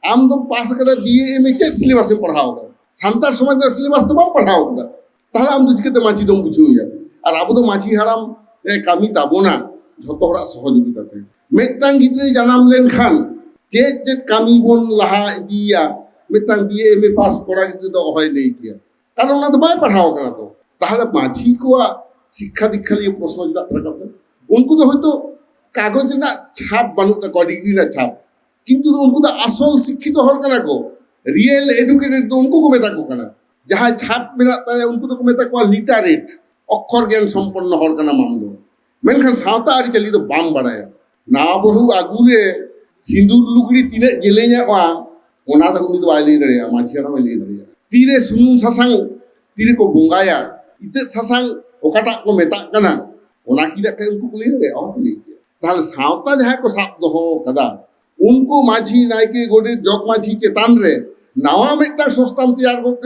ᱟᱢ ᱫᱚᱢ ᱯᱟᱥ ᱠᱟᱫᱟ ᱵᱤ ᱮ, ᱮᱢ ᱮ, ᱪᱮᱫ ᱥᱤᱞᱮᱵᱟᱥ ᱮᱢ ᱯᱟᱲᱦᱟᱣ ᱠᱟᱫᱟ? ᱥᱟᱱᱛᱟᱲ ᱥᱚᱢᱟᱡᱽ ᱨᱮᱱᱟᱜ ᱥᱤᱞᱮᱵᱟᱥ ᱫᱚ ᱵᱟᱢ ᱯᱟᱲᱦᱟᱣ ᱠᱟᱫᱟ᱾ ᱛᱟᱦᱞᱮ ᱟᱢ ᱫᱚ ᱪᱤᱠᱟᱹᱛᱮ ᱢᱟᱹᱡᱷᱤ ᱫᱚᱢ ᱵᱩᱡᱷᱟᱹᱣᱮᱭᱟ? ᱟᱨ ᱟᱵᱚ ᱫᱚ ᱢᱟᱹᱡᱷᱤ ᱦᱟᱲᱟᱢ ᱮ ᱠᱟᱹᱢᱤ ᱛᱟᱵᱚᱱᱟ ᱡᱷᱚᱛᱚ ᱦᱚᱲᱟᱜ ᱥᱚᱦᱚᱡᱳᱜᱤᱛᱟ ᱛᱮ᱾ ᱢᱤᱫᱴᱟᱝ ᱜᱤᱫᱽᱨᱟᱹᱭ ᱡᱟᱱᱟᱢ ᱞᱮᱱᱠᱷᱟᱱ ᱪᱮᱫ ᱪᱮᱫ ᱠᱟᱹᱢᱤ ᱵᱚᱱ ᱞᱟᱦᱟ ᱤᱫᱤᱭᱟ, ᱢᱤᱫᱴᱟᱝ ᱵᱤ ᱮ, ᱮᱢ ᱮ ᱯᱟᱥ ᱠᱚᱲᱟ ᱜᱤᱫᱽᱨᱟᱹ ᱫᱚ ᱚᱦᱚᱭ ᱞᱟᱹᱭ ᱠᱮᱭᱟ᱾ ᱠᱟᱨᱚᱱ ᱚᱱᱟ ᱫᱚ ᱵᱟᱭ ᱯᱟᱲᱦᱟᱣ ᱠᱟᱱᱟ ᱛᱚ᱾ ᱛᱟᱦᱞᱮ ᱢᱟᱹᱡᱷᱤ ᱠᱚᱣᱟᱜ ᱥᱤᱠᱠᱷᱟ ᱫᱤᱠᱠᱷᱟ ᱞᱤᱭᱮ ᱯᱨᱚᱥᱱᱚ ᱪᱮᱫᱟᱜ ᱨᱟᱠᱟᱵ ᱠᱟᱱᱟ? ᱩᱱᱠᱩ ᱫᱚ ᱦᱚᱭᱛᱳ ᱠᱟᱜᱚᱡᱽ ᱨᱮᱱᱟᱜ ᱪᱷᱟᱯ ᱵᱟᱹᱱᱩᱜ ᱛᱟᱠᱚᱣᱟ, ᱰᱤᱜᱽᱨᱤ ᱨᱮᱱᱟᱜ ᱪᱷᱟᱯ, ᱠᱤᱱᱛᱩ ᱩᱱᱠᱩ ᱫᱚ ᱟᱥᱚᱞ ᱥᱤᱠᱠᱷᱤᱛᱚ ᱦᱚᱲ ᱠᱟᱱᱟ ᱠᱚ᱾ ᱨᱤᱭᱮᱞ ᱮᱰᱩᱠᱮᱴᱮᱰ ᱫᱚ ᱩᱱᱠᱩ ᱠᱚ ᱢᱮᱛᱟ ᱠᱚ ᱠᱟᱱᱟ᱾ ᱡᱟᱦᱟᱸᱭ ᱪᱷᱟᱯ ᱢᱮᱱᱟᱜ ᱛᱟᱭᱟ ᱩᱱᱠᱩ ᱫᱚᱠᱚ ᱢᱮᱛᱟ ᱠᱚᱣᱟ ᱞᱤᱴᱟᱨᱮᱴ, ᱚᱠᱠᱷᱚᱨ ᱜᱮᱭᱟᱱ ᱥᱚᱢᱯᱚᱱᱱᱚ ᱦᱚᱲ ᱠᱟᱱᱟᱢ ᱟᱢ ᱫᱚ᱾ ᱢᱮᱱᱠᱷᱟᱱ ᱥᱟᱶᱛᱟ ᱟᱹᱨᱤᱪᱟᱹᱞᱤ ᱫᱚ ᱵᱟᱢ ᱵᱟᱲᱟᱭᱟ᱾ ᱱᱟᱣᱟ ᱵᱟᱹᱦᱩ ᱟᱹᱜᱩ ᱨᱮ ᱥᱤᱸᱫᱩᱨ ᱞᱩᱜᱽᱲᱤ ᱛᱤᱱᱟᱹᱜ ᱡᱮᱞᱮᱧᱚᱜᱼᱟ, ᱚᱱᱟ ᱫᱚ ᱩᱱᱤ ᱫᱚ ᱵᱟᱭ ᱞᱟᱹᱭ ᱫᱟᱲᱮᱭᱟᱜᱼᱟ, ᱢᱟᱹᱡᱷᱤ ᱦᱟᱲᱟᱢᱮ ᱞᱟᱹᱭ ᱫᱟᱲᱮᱭᱟᱜᱼᱟ᱾ ᱛᱤᱨᱮ ᱥᱩᱱᱩᱢ ᱥᱟᱥᱟᱝ, ᱛᱤᱨᱮᱠᱚ ᱵᱚᱸᱜᱟᱭᱟ, ᱤᱛᱟᱹᱫ ᱥᱟᱥᱟᱝ ᱚᱠᱟᱴᱟᱜ ᱠᱚ ᱢᱮᱛᱟᱜ ᱠᱟᱱᱟ, ᱚᱱᱟ ᱠᱤ ᱱᱟᱜ ᱠᱷᱟᱱ ᱩᱱᱠᱩ ᱠᱚ ᱞᱟᱹᱭ ᱫᱟᱲᱮᱭᱟᱜᱼᱟ? ᱚᱦᱚ ᱠᱚ ᱞᱟᱹᱭ ᱠᱮᱭᱟ᱾ ᱛᱟᱦᱞᱮ ᱥᱟᱶᱛᱟ ᱡᱟᱦᱟᱸᱭ ᱠᱚ ᱥᱟᱵ ᱫᱚᱦᱚ ᱠᱟᱫᱟ, ᱩᱱᱠᱩ ᱢᱟᱹᱡᱷᱤ, ᱱᱟᱭᱠᱮ, ᱜᱚᱰᱮᱛ, ᱡᱚᱜᱽ ᱢᱟᱹᱡᱷᱤ ᱪᱮᱛᱟᱱ ᱨᱮ ᱱᱟᱣᱟ ᱢᱤᱫᱴᱟᱝ ᱥᱚᱥᱛᱟᱢ ᱛᱮᱭᱟᱨ ᱜᱚᱫ